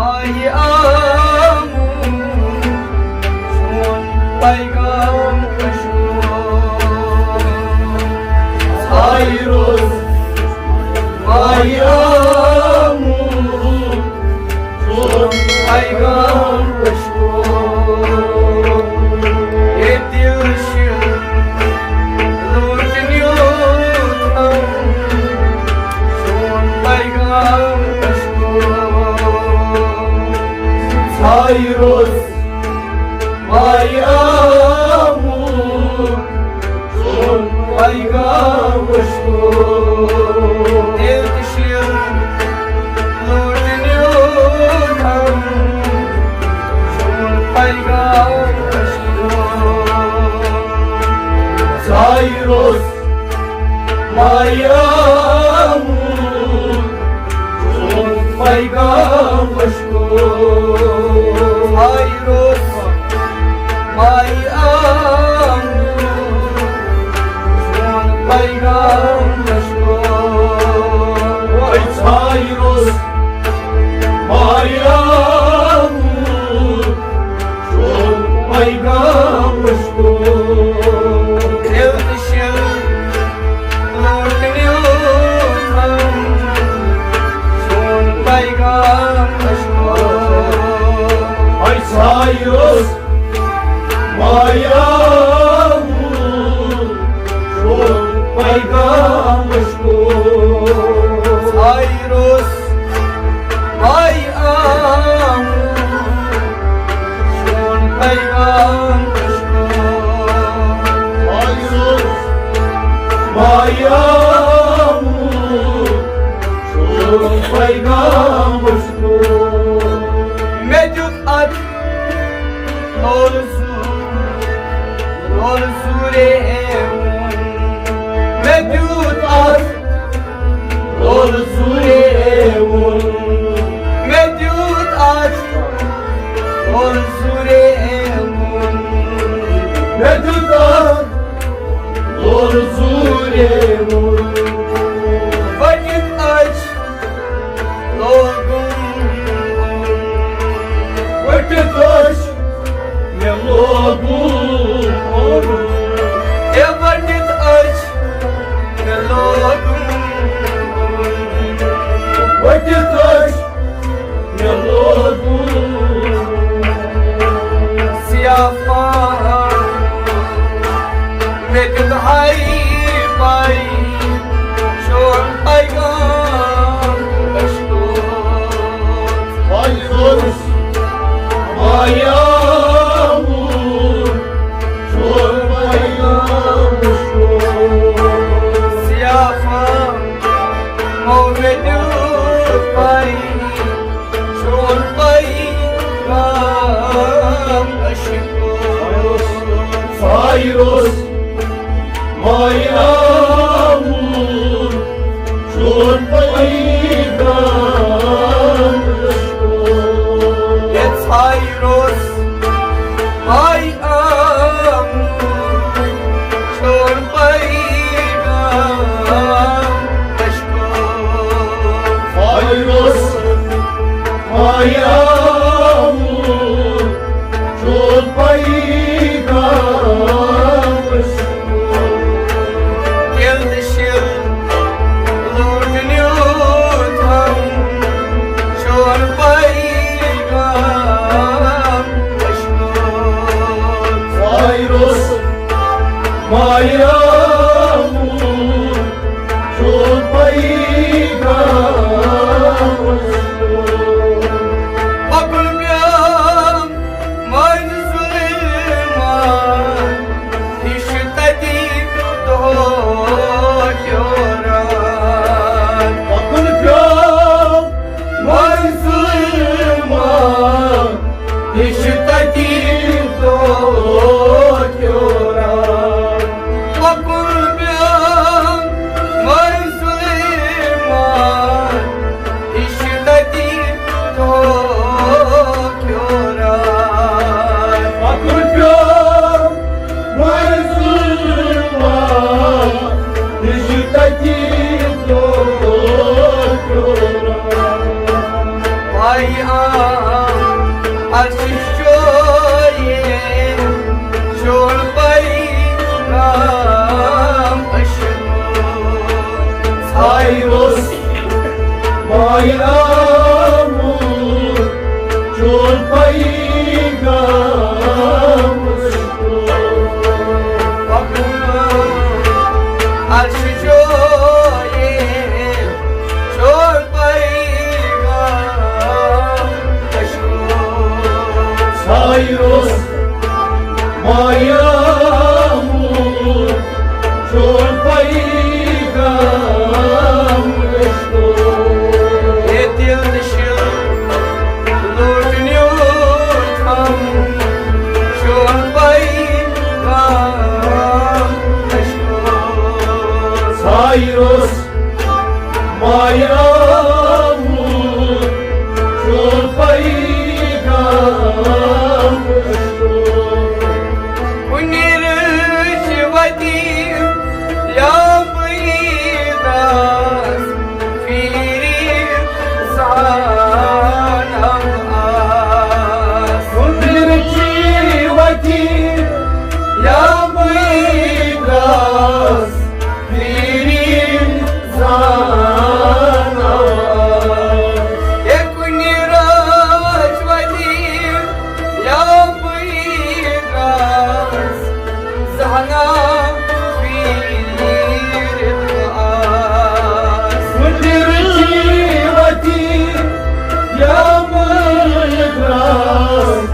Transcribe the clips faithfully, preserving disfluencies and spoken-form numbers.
آیہِ آمُت سون پیغام کشکول۔ سایروس آیہِ آمُت سون پیغام کشکول۔ اے دِل شِل لوٗٹنیوٗ تھم سون پیغام کشکول۔ سایروس آیہِ آمُت سون پیغام کشکول۔ دِل تہٕ شِل لوٗٹنیوٗ تھم سون پیغام کشکول۔ سایروس آیہِ آمُت سون پیغام کشکول۔ سایروس آیہِ آمُت سون پیغام کشکول۔ اے سایروس آیہِ آمُت سون پیغام کشکول۔ دِل تہٕ شِل لوٗٹنیوٗ تھم سون پیغام کشکول۔ اے سایروس آیہِ آمُت سون پیغام کشکول۔ سایروس آیہِ آمُت سون پیغام کشکول۔ سایروس آیہِ آمُت سون پیغام کشکول۔ مےٚ دیُت اَتھ لول زوٗ-، لول زوٗرے ووٚن۔ مےٚ دیُت اَتھ لول زوٗرے ووٚن۔ مےٚ دیُت اَتھ لول زوٗرے ووٚن۔ مےٚ دیُت اَتھ لول زوٗرے ووٚن۔ ؤٹِتھ أچھ لوگُم۔ ؤٹِتھ أچھ مےٚ لوگُم۔ اے ؤٹِتھ أچھ مےٚ لوگُم۔ ؤٹِتھ أچھ مےٚ لوگُم۔ سیاہ فام مےٚ دیُت ہاے پاے، چون پیغام کشکول۔ ہاے روز، ہاے آمُت، چون پیغام کشکول۔ سیاہ فام مو مےٚ دیُت پاے، چون پیغام کشکول۔ سایروس، مایہِ آمُت، چون پیغام کشکول۔ ہے سایروس، مایہِ آمُت، چون پیغام کشکول۔ سایروس، مایہِ آمُت، چون پیغام کشکول۔ دِل تہٕ شِل لوٗٹنیوٗ تھم، چون پیغام کشکول۔ سایروس، مایہِ آمُت، چون پیغام کشکول۔ پکُن پیام مٲنۍ ظُلمان، یہِ چھُ تَتی دۄہ کیو راتھ۔ پَکُن پیوٚو مٲنۍ ظُلمان، یہِ چھُ تَتی دۄہ کیو راتھ۔ پَکُن پیوٚو مٲنۍ ظُلمان، روٚس مایہِ آمُت چون پیغام۔ عرش جویے چون پیغام۔ سایہِ روٚس مایہِ آمُت چون پیغام۔ اے دِل نشیٖن لوٗٹنیوٗ تھم چون پیغام۔ سایہِ روٚس مایہِ آمُت چون پیغام۔ کُنہِ رٕژِ وَتہِ یا بٕیٖدَس پھیٖرِ زانَم آس۔ کُنہِ رٕژِ وَتہِ یا بٕیٖدَس پھیٖرِ زانَم آس۔ اے کُنہِ رٕژِ وَتہِ یا بٕیٖدَس زانَم پھیٖرِ آس۔ کُنہِ رٕژِ وَتہِ یا بٕیٖدَس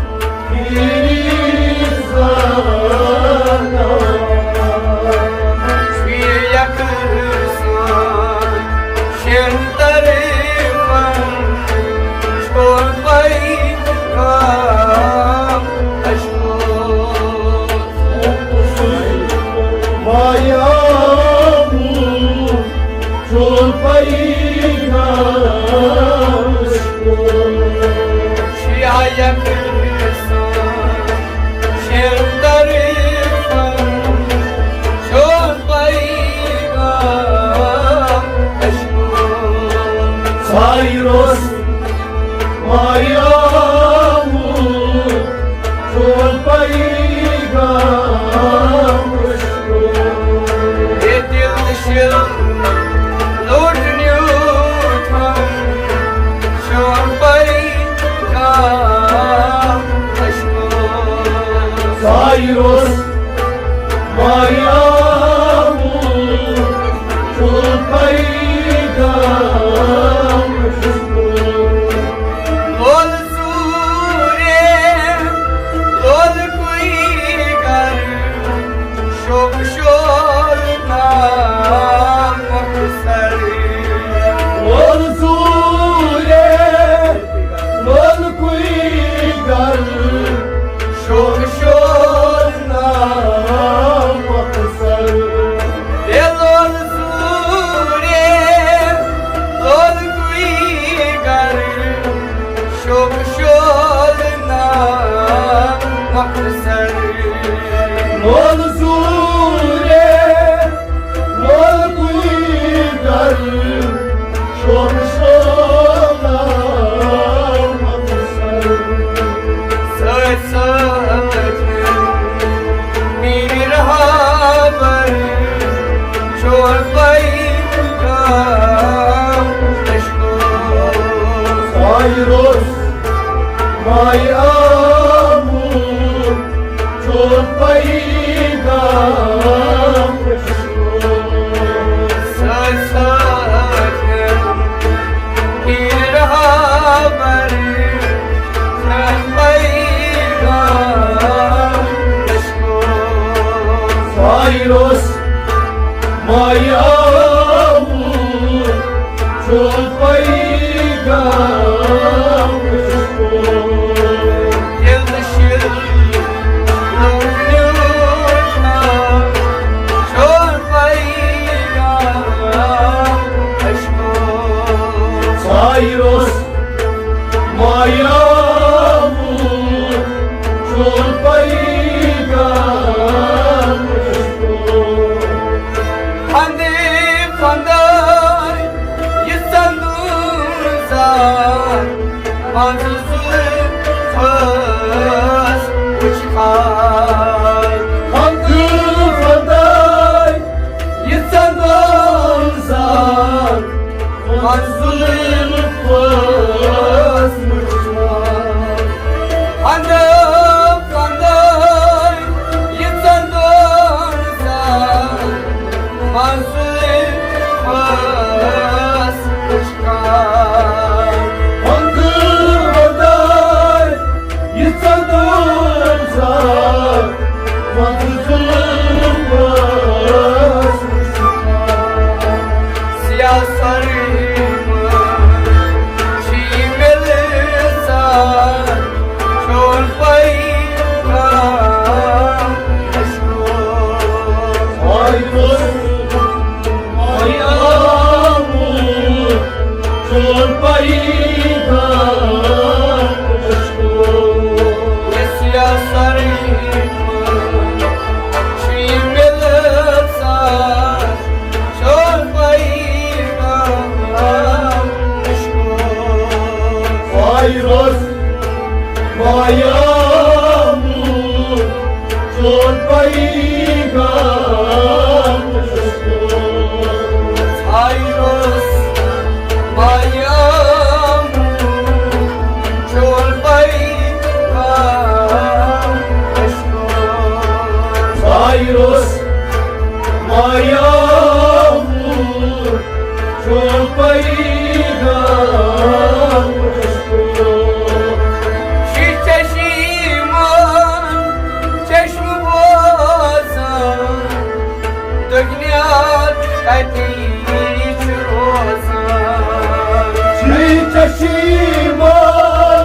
چون پیغام۔ شیعہ یقین سان شیر طریقن چون پیغام۔ سایہِ روٚس مایہِ آمُت چون پیغام۔ اے دِل نشیٖن لوٗٹنیوٗ تھم چون پیغام۔ سایہِ روٚس مایہِ آمُت چون پیغام۔ وول ژوٗرے، وول کُے گَرٕ، شوق شول نام مۄختصر۔ وول ژوٗرے، وول کُے گَرٕ، شوق شول نام مۄختصر۔ اے لول ژوٗرے، لول کُے گَرٕ، شوق شول نام مۄختصر۔ لول ژوٗرے، لول کُے گَرٕ، شوق شول نام مۄختصر۔ سۭتۍ سۭتۍ میٖر رہبر چون پیغام۔ سایہِ روٚس مایہِ آمُت چون پیغام۔ سۭتۍ سۭتۍ میٖر رہبر چون پیغام۔ سایہِ روٚس مایہِ آمُت چون پیغام۔ ییٚلہِ شِل لوٚگ نیوٗٹھا چون پیغام عشقو۔ سایہِ روٚس مایہِ آمُت چون پیغام عشقو۔ فندے فندے یہِ ژندُن زار، منٛزٕ زُلفس وٕچھ خار۔ فندے فندے یہِ ژندُن زار، منزل پاس وٕچھان۔ اندر اندر یہِ ژندر سان منزل پاس وٕچھان۔ اندر اندر یہِ ژندر سان منزل پاس وٕچھان۔ سیاہ سرٕے منٛز چھِ یہِ مِلژار، چون پیغام عشقو۔ آے روٚس، آے آمُت، چون پیغام عشقو۔ یہِ سیاہ سرٕے منٛز چھِ یہِ مِلژار، چون پیغام عشقو۔ آے روٚس، آے آمُت، چون پیغام عشقو۔ آے روٚس، آے آمُت، چون پیغام عشقو۔ آے روٚس، آے آمُت، چون پیغام عشقو۔ شی چشیمان چشم بوزان، دُنیا کتی چھُ روزان۔ شی چشیمان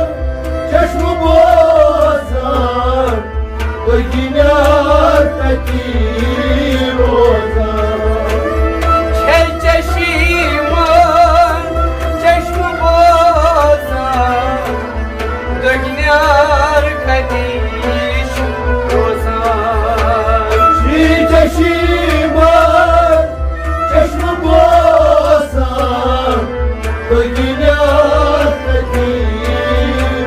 چشم بوزان، دُنیا کتی روزان۔ چھے چشیمان چشم بوزان، دُنیا کتی چھُ روزان۔ شی چشیمان چشم بوزان، دُنیا کتی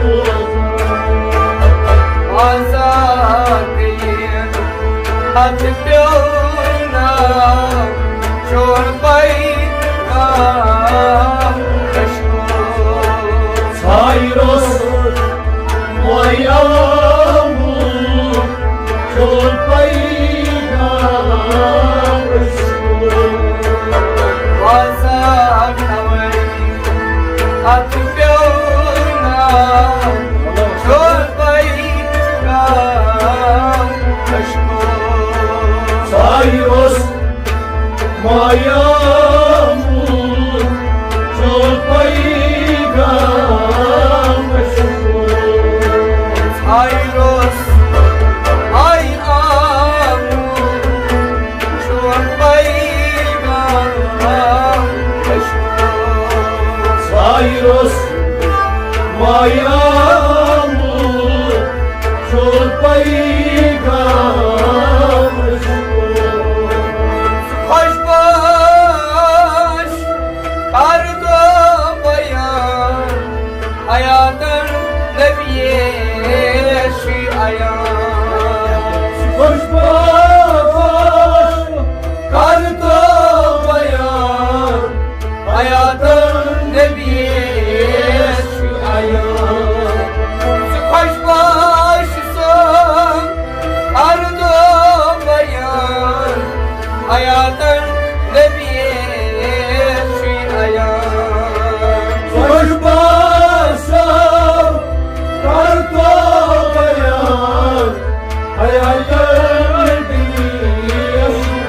روزان۔ آزاد یِن ہتھ پیوٚو نا، چون پیغام عشقو۔ سایروس، مایامو، چون پیغام عشقو۔ وازا کوئی ہتھ پیوٚو نا، چون پیغام عشقو۔ سایروس، مایامو، چون پیغام عشقو۔ سایروس، مایامو، چون پیغام عشقو۔ سایروس، مایامو، چون پیغام عشقو۔ خوش باش، کر دو بیان، حیاتن نبی شی عیان۔ خوش باش، کر دو بیان، حیاتن نبی شی عیان۔ خوش باش سن، کر دو بیان، حیاتن نبی شی عیان۔ خوش باش سن، کر دو بیان، حیاتن نبی شی عیان۔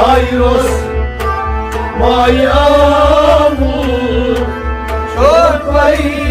آیہِ روٚس مایہِ آمُت، چھوٚکھ پَیی